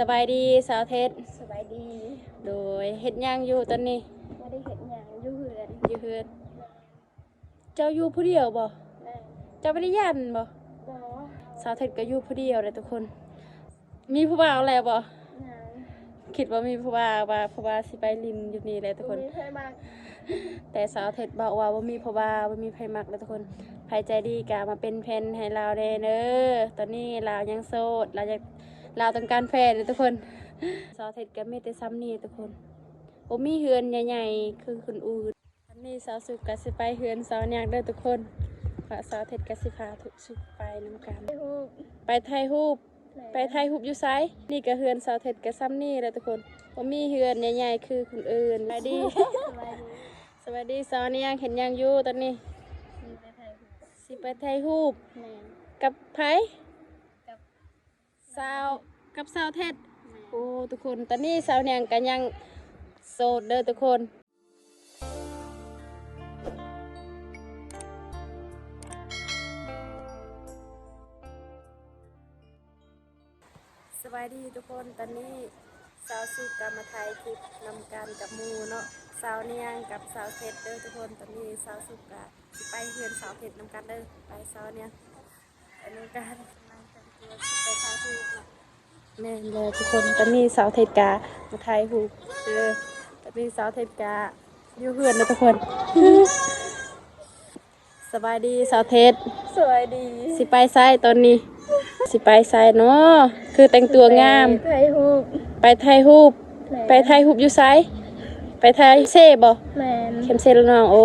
ສະບາຍດີສາວເທັດ. ສະບາຍດີ. ໂດຍ ເຮັດຫຍັງຢູ່ຕອນນີ້? ບໍ່ໄດ້ເຮັດຫຍັງ ຢູ່ເຮືອນ. ຢູ່ເຮືອນ. ເຈົ້າຢູ່ຜູ້ດຽວບໍ່? ແມ່ນ. ເຈົ້າບໍ່ໄດ້ຢ້ານບໍ່? ບໍ່. ສາວເທັດກໍຢູ່ຜູ້ດຽວແຫຼະທຸກຄົນ. ມີຜູ້ບ່າວແລ້ວບໍ່? ຍັງ. ຄິດວ່າມີຜູ້ບ່າວ ວ່າຜູ້ບ່າວຊິໄປຫຼິ້ນຢູ່ນີ້ແຫຼະທຸກຄົນ. ບໍ່ມີໃຜມັກ. ແຕ່ສາວເທັດບອກວ່າບໍ່ມີຜູ້ບ່າວ ບໍ່ມີໃຜມັກເດ້ທຸກຄົນ. ໃຜໃຈດີກໍມາເປັນແຟນໃຫ້ລາວແດ່ເດີ. ຕອນນີ້ລາວຍັງໂສດ ລາວຢາກ ລາວຕ້ອງການແຟນເດ້ທຸກຄົນ. ສາວເທັດກໍມີແຕ່ຊ່ຳນີ້ທຸກຄົນ. ບໍ່ມີເຮືອນໃຫຍ່ໆຄືຄົນອື່ນ. ຕອນນີ້ສາວສຸກກໍຊິໄປເຮືອນສາວນຽງເດີທຸກຄົນ. ເພາະສາວເທັດກໍຊິພາທຸກສຸກໄປນຳກັນ. ໄປຖ່າຍຮູບ. ແມ່ນ. ໄປຖ່າຍຮູບຢູ່ໃສ? ນີ້ກໍເຮືອນສາວເທັດກໍຊ່ຳນີ້ແຫຼະທຸກຄົນ. ບໍ່ມີເຮືອນໃຫຍ່ໆຄືຄົນອື່ນ. ສະບາຍດີ. ສະບາຍດີ. ສະບາຍດີສາວນຽງ. ເຮັດຫຍັງຢູ່ຕອນນີ້? ຊິໄປຖ່າຍຮູບ. ຊິໄປຖ່າຍຮູບ. ແມ່ນ. ກັບໃຜ? ກັບສາວ ກັບສາວເທັດ. ແມ່ນ. ໂອ້ ທຸກຄົນ ຕອນນີ້ສາວນຽງກໍຍັງໂສດເດີທຸກຄົນ. ສະບາຍດີທຸກຄົນ. ຕອນນີ້ສາວສຸກກໍມາຖ່າຍຄລິບນຳກັນກັບໝູ່ເນາະ. ສາວນຽງກັບສາວເທັດເດີທຸກຄົນ. ຕອນນີ້ສາວສຸກກໍຊິໄປເຮືອນສາວເທັດນຳກັນເດີ. ໄປສາວນຽງ ໄປນຳກັນ. ແມ່ນແລ້ວທຸກຄົນ. ຕອນນີ້ສາວເທັດກະມາຖ່າຍຮູບເດີ. ຕອນນີ້ສາວເທັດກະຢູ່ເຮືອນເດີທຸກຄົນ. ສະບາຍດີສາວເທັດ. ສະບາຍດີ. ຊິໄປໃສຕອນນີ້? ຊິໄປໃສເນາະ? ຄືແຕ່ງຕົວງາມ. ຖ່າຍຮູບ. ໄປຖ່າຍຮູບ. ແມ່ນ. ໄປຖ່າຍຮູບຢູ່ໃສ? ໄປຖ່າຍເຊບໍ່? ແມ່ນ. ແຄມເຊລະນອງ. ໂອ້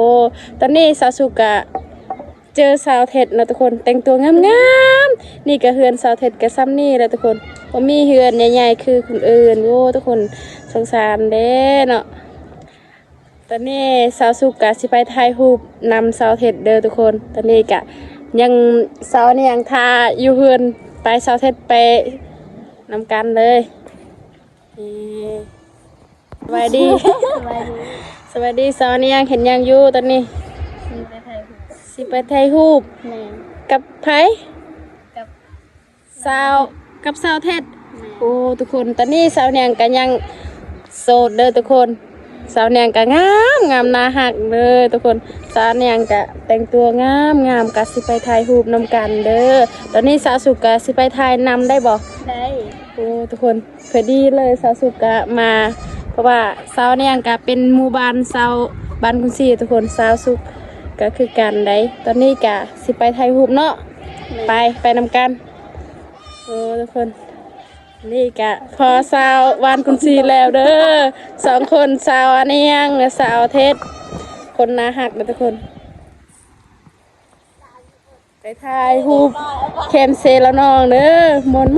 ຕອນນີ້ສາວສຸກກະ ເຈີສາວເທັດເນາະທຸກຄົນ ແຕ່ງຕົວງາມໆ. ນີ້ກໍເຮືອນສາວເທັດກໍຊ່ຳນີ້ແຫຼະທຸກຄົນ. ບໍ່ມີເຮືອນໃຫຍ່ໆຄືຄົນອື່ນ. ໂອ້ ທຸກຄົນ ສົງສານເດ້ເນາະ. ຕອນນີ້ສາວສຸກກະຊິໄປຖ່າຍຮູບນຳສາວເທັດເດີທຸກຄົນ. ຕອນນີ້ກະຍັງ ສາວນຽງຖ້າຢູ່ເຮືອນ. ໄປສາວເທັດໄປນຳກັນເລີຍ. ເອີ ສະບາຍດີ. ສະບາຍດີ. ສະບາຍດີສາວນຽງ. ເຮັດຫຍັງຢູ່ຕອນນີ້? ຊິໄປຖ່າຍຮູບ. ຊິໄປຖ່າຍຮູບ. ແມ່ນ. ກັບໃຜ? ກັບສາວ ກັບສາວເທັດ. ແມ່ນ. ໂອ້ ທຸກຄົນ ຕອນນີ້ສາວນຽງກໍຍັງໂສດເດີທຸກຄົນ. ສາວນຽງກໍງາມ ງາມໜ້າຮັກເດີທຸກຄົນ. ສາວນຽງກໍແຕ່ງຕົວງາມໆ ກໍຊິໄປຖ່າຍຮູບນຳກັນເດີ. ຕອນນີ້ສາວສຸກກໍຊິໄປຖ່າຍນຳໄດ້ບໍ່? ໄດ້. ໂອ້ ທຸກຄົນ ພໍດີເລີຍ ສາວສຸກກະມາ ເພາະວ່າສາວນຽງກະເປັນໝູ່ບ້ານຊາວບ້ານຄຸນສີທຸກຄົນ. ສາວສຸກກະຄືກັນໄດ໋. ຕອນນີ້ກະຊິໄປຖ່າຍຮູບເນາະ. ແມ່ນ. ໄປ ໄປນຳກັນ. ໂອ້ ທຸກຄົນ ນີ້ກະພໍຊາວບ້ານຄຸນສີແລ້ວເດີ ສອງຄົນ ສາວອານຽງ ແລະ ສາວເທັດ ຄົນໜ້າຮັກເດີທຸກຄົນ. ໄປຖ່າຍຮູບແຄມເຊລະນອງເດີ ມ່ວນໆ.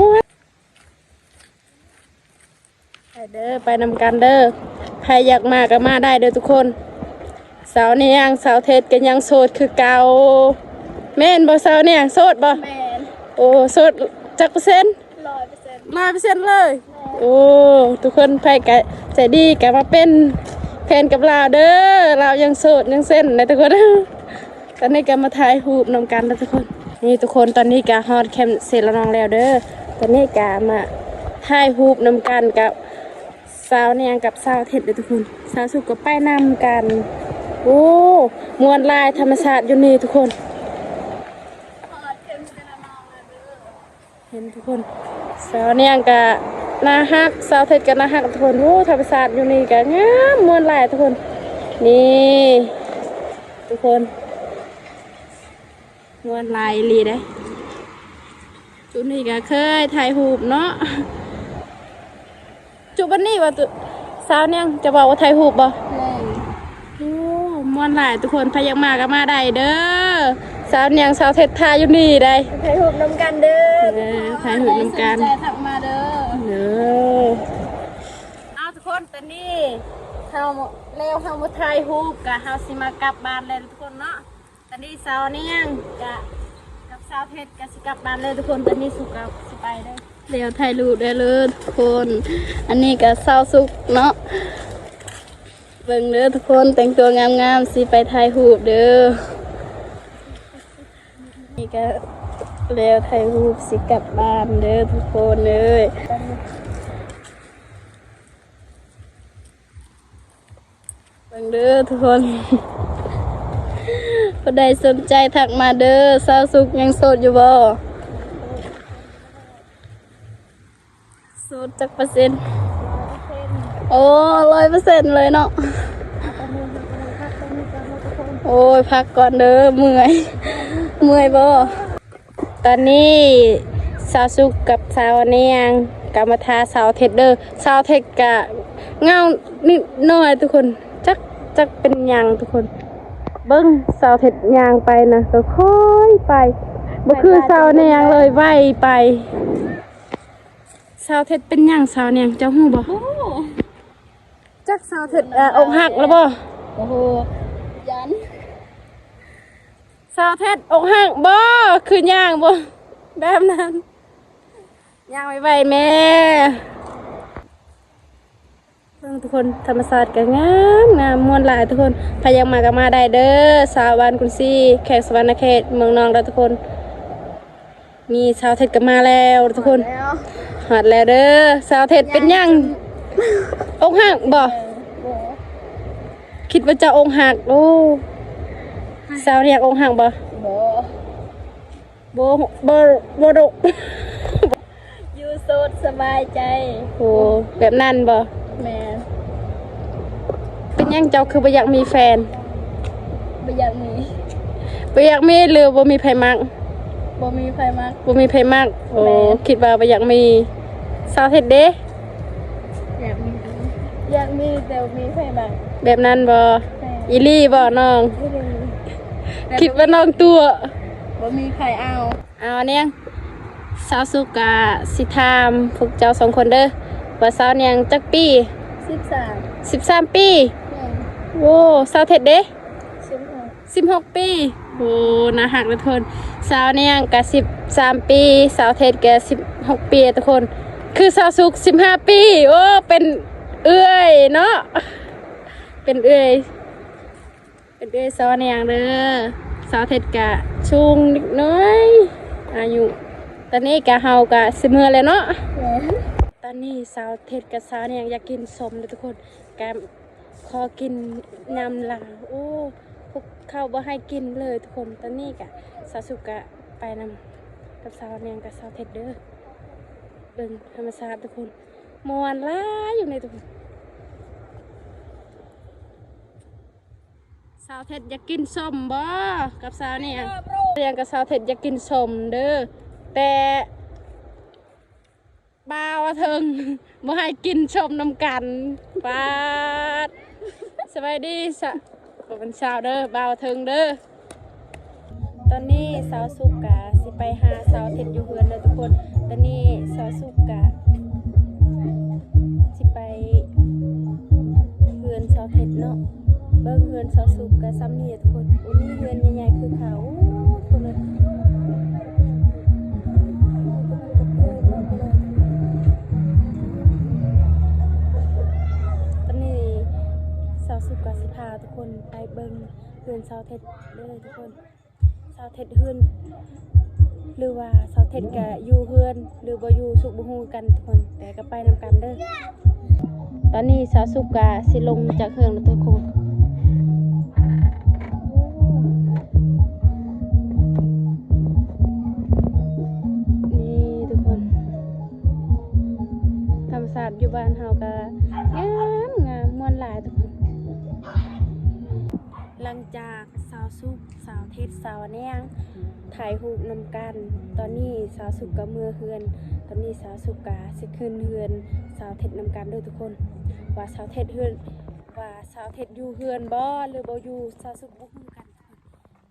ໄປເດີ ໄປນຳກັນເດີ ໃຜຢາກມາກໍມາໄດ້ເດີທຸກຄົນ. ສາວນຽງ ສາວເທັດກໍຍັງໂສດຄືເກົ່າ ແມ່ນບໍ່ສາວນຽງ? ໂສດບໍ່? ແມ່ນ. ໂອ້ ໂສດຈັກເປີເຊັນ? ຮ້ອຍເປີເຊັນ ຮ້ອຍເປີເຊັນເລີຍ. ແມ່ນ. ໂອ້ ທຸກຄົນ ໃຜກະໃຈດີກະມາເປັນແຟນກັບລາວເດີ ລາວຍັງໂສດຍັງເຊັນນະທຸກຄົນ. ຕອນນີ້ກໍມາຖ່າຍຮູບນຳກັນນະທຸກຄົນ. ນີ້ທຸກຄົນ ຕອນນີ້ກໍຮອດແຄມເຊລະນອງແລ້ວເດີ. ຕອນນີ້ກໍມາຖ່າຍຮູບນຳກັນກັບສາວນຽງກັບສາວເທັດເດີທຸກຄົນ. ສາວສຸກກໍໄປນຳກັນ. ໂອ້ ມ່ວນຫຼາຍ ທຳມະຊາດຢູ່ນີ້ທຸກຄົນ. ຮອດແຄມເຊລະນອງແລ້ວເດີ. ເຫັນທຸກຄົນ ສາວນຽງກະໜ້າຮັກ ສາວເທັດກະໜ້າຮັກທຸກຄົນ. ໂອ້ ທຳມະຊາດຢູ່ນີ້ກະງາມ ມ່ວນຫຼາຍທຸກຄົນ. ນີ້ທຸກຄົນ ມ່ວນຫຼາຍອີ່ຫຼີເດ້. ຈຸດນີ້ກະເຄີຍຖ່າຍຮູບເນາະ. ຈຸດບັດນີ້ວ່າ ຈຸດ ສາວນຽງຈະເວົ້າວ່າຖ່າຍຮູບບໍ່? ແມ່ນ. ໂອ້ ມ່ວນຫຼາຍທຸກຄົນ ໃຜຢາກມາກໍມາໄດ້ເດີ. ສາວນຽງ ສາວເທັດ ຖ້າຢູ່ນີ້ໄດ໋ ຖ່າຍຮູບນຳກັນເດີ. ເອີ ຖ່າຍຮູບນຳກັນ ໃຜສົນໃຈທັກມາເດີ. ເດີ ເອົາທຸກຄົນ ຕອນນີ້ເຮົາແລ້ວ ເຮົາມາຖ່າຍຮູບ ກະເຮົາຊິມາກັບບ້ານແລ້ວທຸກຄົນເນາະ. ຕອນນີ້ສາວນຽງກະກັບສາວເທັດກະຊິກັບບ້ານເລີຍທຸກຄົນ. ຕອນນີ້ສຸກກະຊິໄປເດີ ແລ້ວຖ່າຍຮູບໄດ້ເລີຍທຸກຄົນ. ອັນນີ້ກະສາວສຸກເນາະ ເບິ່ງເດີທຸກຄົນ ແຕ່ງຕົວງາມໆ ຊິໄປຖ່າຍຮູບເດີ. ນີ້ກະແລ້ວຖ່າຍຮູບ ຊິກັບບ້ານເດີທຸກຄົນເອີຍ. ງເດີທຸກຄົນ ຜູ້ໃດສົນໃຈທັກມາເດີ. ສາວສຸກຍັງໂສດຢູ່ບໍ່? ໂສດຈັກເປີເຊັນ? ໂອ້ ຮ້ອຍເປີເຊັນເລີຍເນາະ. ໂອ້ຍ ພັກກ່ອນເດີ ເມື່ອຍ. ເມື່ອຍບໍ່? ຕອນນີ້ສາວສຸກກັບສາວແນງກະມາຖ້າສາວເທັດເດີ. ສາວເທັດກະເຫງົານິດໜ້ອຍທຸກຄົນ ຈັກ ຈັກເປັນຫຍັງທຸກຄົນ. ເບິ່ງສາວເທັດຍ່າງໄປນະ ກະຄ່ອຍໄປ ບໍ່ຄືສາວແນງເລີຍ ໄວໄປ. ສາວເທັດເປັນຫຍັງ? ສາວແນງ ເຈົ້າຮູ້ບໍ່? ບໍ່ຮູ້. ຈັກສາວເທັດ ເອີ ອົກຫັກແລ້ວບໍ່? ໂອ້ໂຫ ຢ້ານ. ສາວເທັດອົກຫັກບໍ່? ຄືຍ່າງບໍ່ແບບນັ້ນ? ຍ່າງໄວໆແມ້. ເບິ່ງທຸກຄົນ ທຳມະຊາດກໍງາມໆ ມ່ວນຫຼາຍທຸກຄົນ. ໃຜຢາກມາກໍມາໄດ້ເດີ ຊາວບ້ານກຸນຊີ ແຂວງສະຫວັນນະເຂດ ເມືອງນອງເດີທຸກຄົນ. ນີ້ສາວເທັດກໍມາແລ້ວທຸກຄົນ. ຮອດແລ້ວເດີ. ສາວເທັດເປັນຫຍັງ? ອົກຫັກບໍ່? ເອີ ບໍ່. ຄິດວ່າເຈົ້າອົກຫັກ. ໂອ້ ສາວແນງອົກຫັກບໍ່? ບໍ່ ບໍ່ ບໍ່ ບໍ່ດົກ. ຢູ່ໂສດສະບາຍໃຈ. ໂອ້ ແບບນັ້ນບໍ່? ແມ່ນ. ເປັນຫຍັງເຈົ້າຄືບໍ່ຢາກມີແຟນ? ບໍ່ຢາກມີ. ບໍ່ຢາກມີ ຫຼືບໍ່ມີໃຜມັກ? ບໍ່ມີໃຜມັກ. ບໍ່ມີໃຜມັກ. ໂອ້ ແມ່ນ. ຄິດວ່າບໍ່ຢາກມີ. ສາວເທັດເດ? ຢາກມີ ຢາກມີ ແຕ່ບໍ່ມີໃຜມັກ. ແບບນັ້ນບໍ່? ແມ່ນ. ອີ່ຫຼີບໍ່ນ້ອງ? ອີ່ຫຼີ. ຄິດວ່ານ້ອງຕົວະ? ບໍ່ມີໃຜເອົາ. ເອົາແນງ ສາວສຸກກະຊິຖາມພວກເຈົ້າສອງຄົນເດີ ວ່າສາວແນງຈັກປີ? ສິບສາມ. ສິບສາມປີ? ແມ່ນ. ໂອ້ ສາວເທັດເດ? ສິບຫົກ. ສິບຫົກປີ. ໂອ້ ໜ້າຮັກເດີທຸກຄົນ. ສາວແນງກະສິບສາມປີ ສາວເທັດກະສິບຫົກປີທຸກຄົນ. ຄືສາວສຸກສິບຫ້າປີ. ໂອ້ ເປັນເອື້ອຍເນາະ ເປັນເອື້ອຍ. ເປັນເອື້ອຍສາວແນງເດີ. ສາວເທັດກະສູງເລັກນ້ອຍອາຍຸ. ຕອນນີ້ກະເຮົາກະຊິເມືອແລ້ວເນາະ. ຕອນນີ້ສາວເທັດກັບສາວແນງຢາກກິນສົ້ມເດີທຸກຄົນ. ກະຂໍກິນຍຳລາວ. ໂອ້ ພວກເຂົາບໍ່ໃຫ້ກິນເລີຍທຸກຄົນ. ຕອນນີ້ກະສາວສຸກກະໄປນຳກັບສາວແນງກັບສາວເທັດເດີ. ເບິ່ງທຳມະຊາດທຸກຄົນ ມ່ວນຫຼາຍຢູ່ນີ້ທຸກຄົນ. ສາວເທັດຢາກກິນສົ້ມບໍ່ ກັບສາວແນງ? ແນງກັບສາວເທັດຢາກກິນສົ້ມເດີ ແຕ່ບ່າວເທິງບໍ່ໃຫ້ກິນສົ້ມນຳກັນ. ປາດ ສະບາຍດີ ສະ ບໍ່ແມ່ນສາວເດີ ບ່າວເທິງເດີ. ຕອນນີ້ສາວສຸກກະຊິໄປຫາສາວເທັດຢູ່ເຮືອນເດີທຸກຄົນ. ຕອນນີ້ສາວສຸກກະຊິໄປເຮືອນສາວເທັດເນາະ. ເບິ່ງເຮືອນສາວສຸກກະຊ່ຳນີ້ທຸກຄົນ. ໂອ້ ນີ້ເຮືອນໃຫຍ່ໆຄືເຂົາ. ໂອ້ ທຸກຄົນເອີຍ. ຕອນນີ້ສາວສຸກກະຊິພາທຸກຄົນໄປເບິ່ງເຮືອນສາວເທັດເດີທຸກຄົນ. ສາວເທັດເຮືອນ ຫຼືວ່າສາວເທັດກະຢູ່ເຮືອນ ຫຼືບໍ່ຢູ່ສຸກບໍ່ຮູ້ຄືກັນທຸກຄົນ ແຕ່ກະໄປນຳກັນເດີ. ຕອນນີ້ສາວສຸກກະຊິລົງຈາກເຮືອນແລ້ວທຸກຄົນ. ນີ້ທຸກຄົນ ທຳມະຊາດຢູ່ບ້ານເຮົາກະງາມໆ ມ່ວນຫຼາຍທຸກຄົນ. ຫຼັງຈາກສາວສຸກ ສາວເທັດ ສາວແນງຖ່າຍຮູບນຳກັນ. ຕອນນີ້ສາວສຸກກະເມືອເຮືອນ. ຕອນນີ້ສາວສຸກກະຊິຂຶ້ນເຮືອນສາວເທັດນຳກັນເດີທຸກຄົນ ວ່າສາວເທັດເຮືອນ ວ່າສາວເທັດຢູ່ເຮືອນບໍ່ ຫຼືບໍ່ຢູ່ ສາວສຸກບໍ່ຮູ້ຄືກັນ.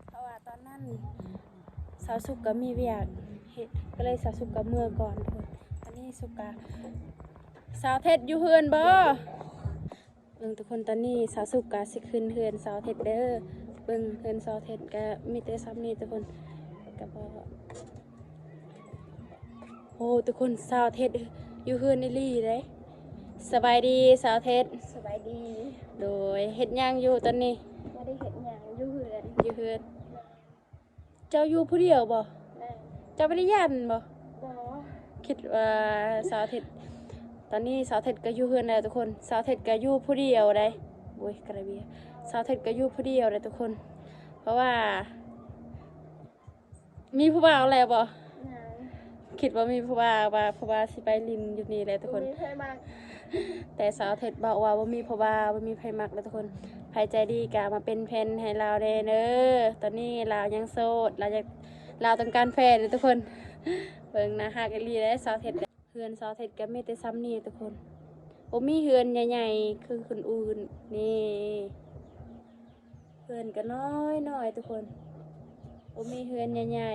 ເພາະວ່າຕອນນັ້ນສາວສຸກກະມີວຽກເຮັດ ກະເລີຍສາວສຸກກະເມືອກ່ອນທຸກຄົນ. ຕອນນີ້ສຸກກະ ສາວເທັດຢູ່ເຮືອນບໍ່? ເບິ່ງທຸກຄົນ ຕອນນີ້ສາວສຸກກະຊິຂຶ້ນເຮືອນສາວເທັດເດີ. ເບິ່ງເຮືອນສາວເທັດກະມີແຕ່ຊ່ຳນີ້ທຸກຄົນ ກະບໍ່ ໂອ້ ທຸກຄົນ ສາວເທັດຢູ່ເຮືອນອີ່ຫຼີເດ້. ສະບາຍດີສາວເທັດ. ສະບາຍດີ. ໂດຍ ເຮັດຫຍັງຢູ່ຕອນນີ້? ບໍ່ໄດ້ເຮັດຫຍັງ ຢູ່ເຮືອນ. ຢູ່ເຮືອນ. ເຈົ້າຢູ່ຜູ້ດຽວບໍ່? ແມ່ນ. ເຈົ້າບໍ່ໄດ້ຢ້ານບໍ່? ບໍ່. ຄິດວ່າສາວເທັດ ຕອນນີ້ສາວເທັດກະຢູ່ເຮືອນແລ້ວທຸກຄົນ. ສາວເທັດກະຢູ່ຜູ້ດຽວໃດ. ໂອ້ຍ ກະລະເບຍ ສາວເທັດກໍຢູ່ຜູ້ດຽວແຫຼະທຸກຄົນ ເພາະວ່າ ມີຜູ້ບ່າວແລ້ວບໍ່? ຍັງ ຄິດວ່າມີຜູ້ບ່າວ ວ່າຜູ້ບ່າວຊິໄປຫຼິ້ນຢູ່ນີ້ແຫຼະທຸກຄົນ ບໍ່ມີໃຜມັກ ແຕ່ສາວເທັດບອກວ່າບໍ່ມີຜູ້ບ່າວ ບໍ່ມີໃຜມັກເດ້ທຸກຄົນ ໃຜໃຈດີກໍມາເປັນແຟນໃຫ້ລາວແດ່ເດີ ຕອນນີ້ລາວຍັງໂສດ ລາວຢາກ ລາວຕ້ອງການແຟນເດ້ທຸກຄົນ ເບິ່ງໜ້າຮັກອີ່ຫຼີເດ້ສາວເທັດ ເຮືອນສາວເທັດກໍມີແຕ່ຊ່ຳນີ້ທຸກຄົນ ບໍ່ມີເຮືອນໃຫຍ່ໆຄືຄົນອື່ນ ນີ້ ເຮືອນກໍນ້ອຍໆທຸກຄົນ ບໍ່ມີເຮືອນໃຫຍ່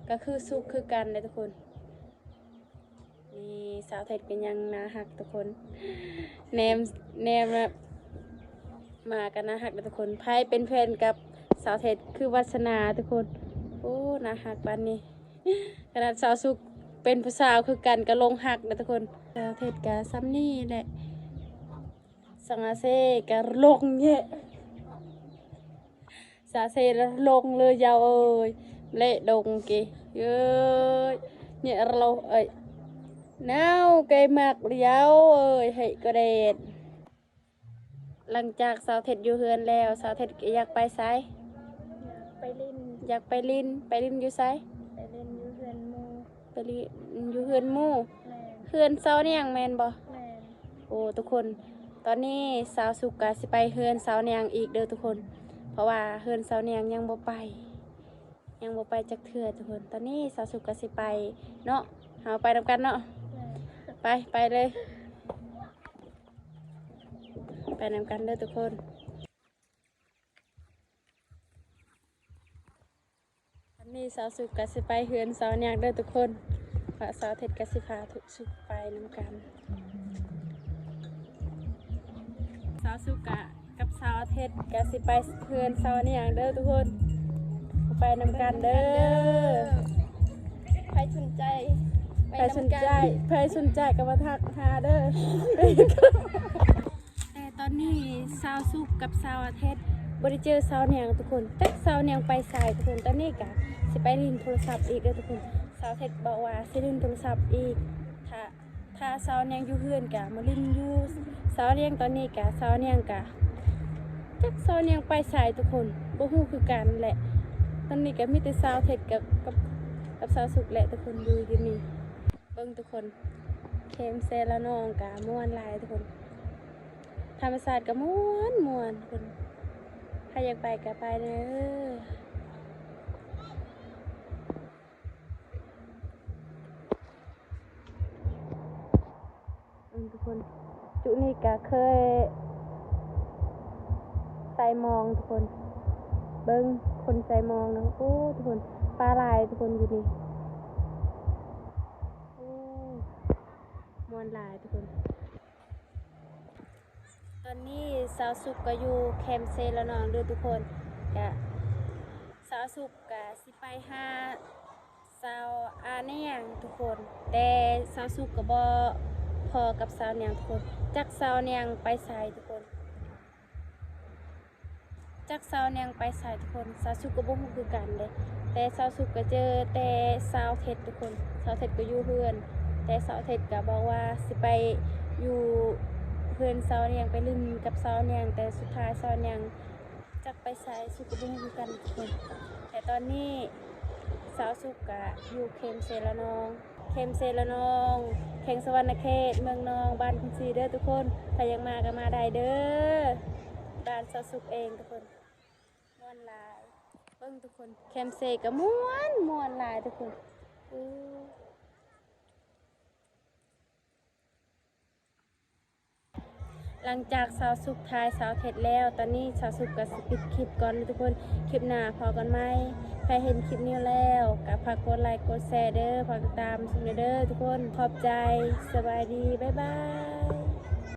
ໆ ກໍຄືສຸກຄືກັນເດ້ທຸກຄົນ ນີ້ສາວເທັດກໍຍັງໜ້າຮັກທຸກຄົນ ແນມ ແນມແບບ ມາກໍໜ້າຮັກເດ້ທຸກຄົນ ໃຜເປັນແຟນກັບສາວເທັດຄືວາດສະໜາທຸກຄົນ ໂອ້ ໜ້າຮັກປານນີ້ ຂະໜາດສາວສຸກເປັນຜູ້ສາວຄືກັນກໍຫຼົງຮັກເດ້ທຸກຄົນ ສາວເທັດກໍຊ່ຳນີ້ແຫຼະ ສາວເຊກໍຫຼົງແຍະ ສາວເຊຫຼົງເລີຍເຈົ້າເອີຍ ແລະດົງເກເອີຍ ແຍະໂລເອີຍ ໜາວເກມັກເຈົ້າເອີຍ ເຮີ້ຍກໍແດດ ຫຼັງຈາກສາວເທັດຢູ່ເຮືອນແລ້ວ ສາວເທັດກໍຢາກໄປໃສ? ຢາກໄປຫຼິ້ນ ຢາກໄປຫຼິ້ນ ໄປຫຼິ້ນຢູ່ໃສ? ໄປຫຼິ້ນຢູ່ເຮືອນໝູ່ ໄປຫຼິ້ນຢູ່ເຮືອນໝູ່ ແມ່ນ ເຮືອນສາວນຽງແມ່ນບໍ່? ແມ່ນ ໂອ້ ທຸກຄົນ ຕອນນີ້ສາວສຸກກໍຊິໄປເຮືອນສາວນຽງອີກເດີທຸກຄົນ ເພາະວ່າເຮືອນສາວນຽງຍັງບໍ່ໄປ ຍັງບໍ່ໄປຈັກເທື່ອທຸກຄົນ ຕອນນີ້ສາວສຸກກໍຊິໄປເນາະ ເຮົາໄປນຳກັນເນາະ ແມ່ນ ໄປ ໄປເລີຍ ໄປນຳກັນເດີທຸກຄົນ. ອັນນີ້ສາວສຸກກໍຊິໄປເຮືອນສາວນຽງເດີທຸກຄົນ ແລະສາວເທັດກໍຊິພາທຸກສຸກໄປນຳກັນ ສາວສຸກກະກັບສາວເທັດກໍຊິໄປເຮືອນສາວນຽງເດີທຸກຄົນ ໄປນຳກັນເດີ ໃຜສົນໃຈ ໃຜສົນໃຈ ໃຜສົນໃຈກໍມາທັກຫາເດີ. ແຕ່ຕອນນີ້ສາວສຸກກັບສາວເທັດບໍ່ໄດ້ເຈີສາວນຽງທຸກຄົນ ຈັກສາວນຽງໄປໃສທຸກຄົນ ຕອນນີ້ກະຊິໄປຫຼິ້ນໂທລະສັບອີກເດີທຸກຄົນ ສາວເທັດບອກວ່າຊິຫຼິ້ນໂທລະສັບອີກ ຖ້າ ຖ້າສາວນຽງຢູ່ເຮືອນກະມາຫຼິ້ນຢູ່ ສາວນຽງຕອນນີ້ກະ ສາວນຽງກະ ຈັກສາວນຽງໄປໃສທຸກຄົນ ບໍ່ຮູ້ຄືກັນແຫຼະ ຕອນນີ້ກະມີແຕ່ສາວເທັດກັບ ກັບ ກັບສາວສຸກແຫຼະທຸກຄົນ ຢູ່ ຢູ່ນີ້ ເບິ່ງທຸກຄົນ ເຄມເຊລະນອງກະມ່ວນຫຼາຍທຸກຄົນ ທຳມະຊາດກະມ່ວນ ມ່ວນທຸກຄົນ ໃຜຢາກໄປກະໄປເດີ ເບິ່ງທຸກຄົນ ຈຸດນີ້ກະເຄີຍໃສ່ມອງທຸກຄົນ ເບິ່ງຄົນໃສ່ມອງນະ ໂອ້ ທຸກຄົນ ປາຫຼາຍທຸກຄົນ ຢູ່ນີ້ ໂອ້ ມ່ວນຫຼາຍທຸກຄົນ. ຕອນນີ້ສາວສຸກກໍຢູ່ແຄມເຊລະນອງເດີທຸກຄົນ ກະສາວສຸກກະຊິໄປຫາສາວອານຽງທຸກຄົນ ແຕ່ສາວສຸກກໍບໍ່ພໍກັບສາວນຽງທຸກຄົນ ຈັກສາວນຽງໄປໃສທຸກຄົນ ຈັກສາວນຽງໄປໃສທຸກຄົນ ສາວສຸກກໍບໍ່ຮູ້ຄືກັນເດ້ ແຕ່ສາວສຸກກໍເຈີແຕ່ສາວເທັດທຸກຄົນ ສາວເທັດກໍຢູ່ເຮືອນ ແຕ່ສາວເທັດກໍບອກວ່າຊິໄປຢູ່ເຮືອນສາວນຽງ ໄປຫຼິ້ນກັບສາວນຽງ ແຕ່ສຸດທ້າຍສາວນຽງຈັກໄປໃສ ສຸກກໍບໍ່ຮູ້ຄືກັນທຸກຄົນ ແຕ່ຕອນນີ້ສາວສຸກກໍຢູ່ເຄມເຊລະນອງ ເຄມເຊລະນອງ ແຂວງສະຫວັນນະເຂດ ເມືອງນອງ ບ້ານຄຸນຊີເດີທຸກຄົນ ໃຜຢາກມາກໍມາໄດ້ເດີ ບ້ານສາວສຸກເອງທຸກຄົນ ມ່ວນຫຼາຍ ເບິ່ງທຸກຄົນ ແຄມເຊກໍມ່ວນ ມ່ວນຫຼາຍທຸກຄົນ ຫຼັງຈາກສາວສຸກຖ່າຍສາວເທັດແລ້ວ ຕອນນີ້ສາວສຸກກໍຊິປິດຄລິບກ່ອນເດີທຸກຄົນ ຄລິບໜ້າພໍ້ກັນໃໝ່ ໃຜເຫັນຄລິບນີ້ແລ້ວກໍຝາກກົດໄລກົດແຊເດີ ຝາກຕິດຕາມຊົມແດ່ເດີທຸກຄົນ ຂອບໃຈ ສະບາຍດີ ບາຍບາຍ.